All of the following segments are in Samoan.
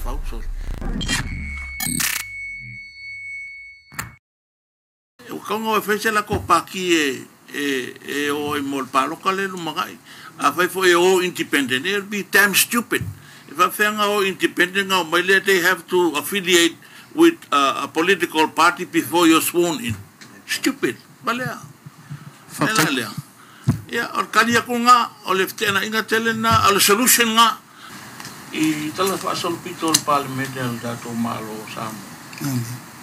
mafaufau sole. Ua tau ina fai se latou pati e o ai mo le palota lea e lumanai. Afai foi e o independent, it'll be damn stupid. E faapefea ona o independent ona omai lea they have to affiliate with a political party before you're sworn in. Stupid. Valea. O le mea la lea, ia, o le tali atu lena, o le feteenaiga tele lena, a o le solution lena. I tala faasolopito o le Palemene a le tatou Malo o Samoa,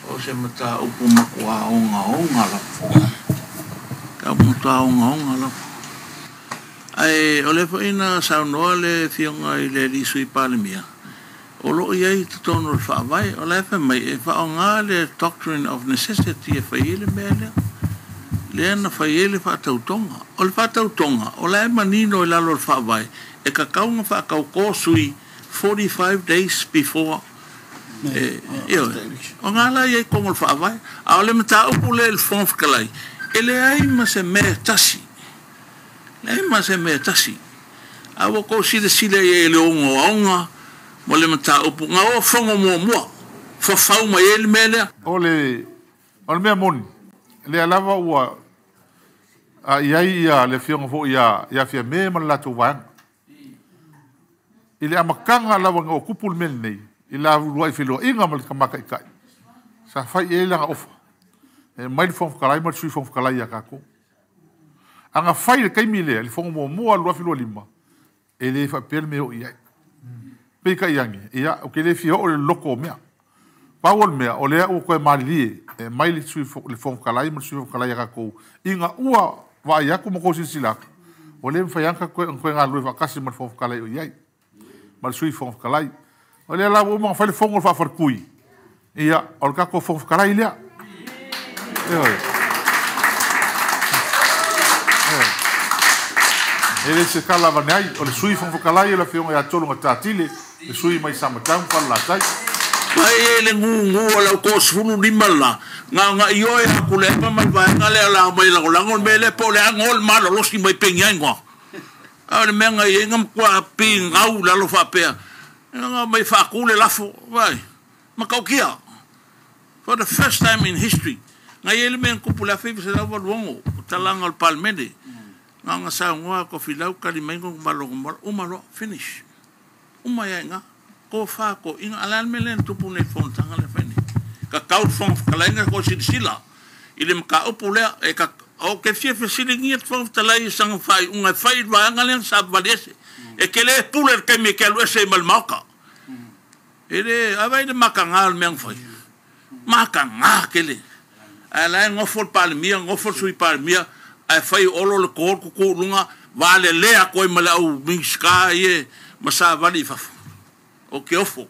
o se mataupu matua ogaoga lava. Mataupu matua ogaoga lava. Ae o lea foi na saunoa le Afioga i le alii Sui Palemia, o lo o i ai i totonu o le Faavae, o la e fai mai e faaaoga le doctrine of necessity e fai ai le mea lea, lea na fai ai le faatautoga. O le faatautoga, o la e manino i lalo o le Faavae, e tatau ona faatautō sui 45 days before, ioe, o lena la e i ai i totonu o le Faavae. A o le mataupu lea i le Fofoga Fetalai, e leai ma se mea e tasi, leai ma se mea e tasi. A ua outou silasila i ai i le ogaoga ma le mataupu, na o fono muamua, fafau mai ai le mea lea. O le mea moni, lea lava ua i ai le afioga foi ia Fiame ma le latou vaega. I le amataga lava ina ua tupu le mea lenei, i le uluai feiloaiga ma le Tama Taitai, sa fai i ai lana ofa, e aumai le Fofoga Fetalai ma le Sui Fofoga Fetalai ia tatou. A na fai i le taimi lea, i le fono muamua 2025, e le faapea le mea e oo i ai. Peitai ane, ia, ou te le fia oo i le loloto o mea. Pau o le mea, o lea ua toe malilie e aumai le Fofoga Fetalai ma le Sui Fofoga Fetalai ia tatou, ina ua vaai atu ma outou silasila atu, ua le mafai lava ona toe galulue faatasi ma le Fofoga Fetalai o i ai, ma le Sui Fofoga Fetalai. O lea la ua uma ona fai le fono faafaletui, ia, o le tatou Fofoga Fetalai lea. E le se tala avane ai, o le Sui Fofoga Fetalai o le Afioga ia Tolugatatile, le sui mai Samatau ma Falelatai. Mai e le gugu o lau 35 la, na ona ioe atu le epa ma le vaega lea o le a omai e lagolago le mea lea po o le a go le malolosi mai pegi ai goa. A o le mea na i ai na matua pigau i lalo faapea, na omai faatu le lafo, vaai, matautia. For the first time in history, na i ai le mea na tupu i le 1986, o talaga o le Palemene, na ona saunoa Tofilau tali mai Malogomala, uma loa, finish. Uma ai lava i ina, tofa toeaiina, a o le a le mea lea na tupu nei i le fonotaga lea e fai nei? Tatau le Fofoga Fetalai ona toe silasila i le mataupu lea. E ou te fia fesiligia le Fofoga Fetalai i sana faaiuga e fai i le vaega lea na savavali ese. E te le pule i le taimi e te alu ese ai ma le Maota. E le, a vaai i le mataga o le mea na fai? Mataga tele. Ae la e nofo le Palemia, nofo le Sui Palemia, ae fai e Olo le call tutu i luga, valelea atu ai ma le au Minisita ia ma savali i fafo. Ou te ofo.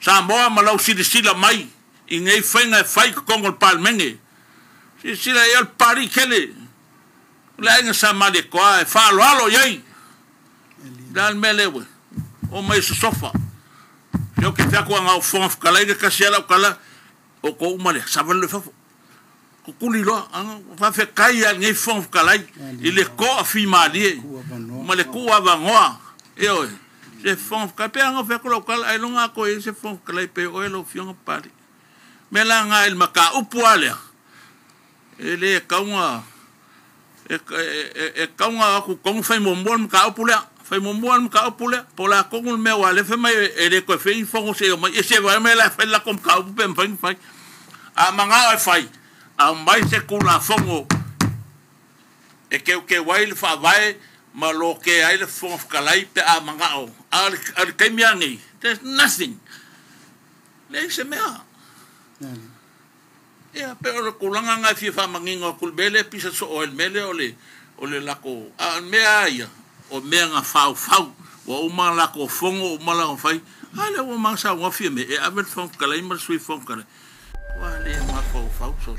Samoa ma lau silasila mai i nei faiga e fai i totonu o le Palemene. Silasila i ai o le Papalii tele, o le aiga Sa Malietoa e faaaloalo i ai. O le a le mea lea ua omai e sosofa. Se ou te fai atu ana ou Fofoga Fetalai le tasi lava lau tala, o outou uma lea, savali loa i fafo. Tutuli loa, faafetai lava i lenei Fofoga Fetalai i le toafimalie ma le tuuavanoa. Ioe, se Fofoga Fetalai, pei lava ona fai atu lau tala, ailoga lava toe i ai se Fofoga Fetalai pei o oe lau Afioga Papalii. O le mea la lena i le mataupu lava lea, e le tatau ona, e tatau ona o atu i totonu fai muamua le mataupu lea. Fai muamua le mataupu lea, po o le a tonu le mea, aua o lea e fai mai e le toe faia ni fono seia omai. Ia se vaai mai la e fai le latou mataupu pe mafai ona fai. A manao e fai, aumai se Tulafono e teuteu ai le Faavae ma lotea ai le Fofoga Fetalai pe a manao. A o le taimi lava lenei, there's nothing, leai se mea. Ia, pei o le tulaga lena e fia faamanino atu i le mea lea e pisa soo ai le mea lea o le o le latou, a o le mea lava ia, o mea na faufau, ua uma latou fono, uma latou fai, a lea ua uma ona saunoa Fiame e ave le Fofoga Fetalai ma le Sui Fofoga Fetalai. Ua le mafaufau sole.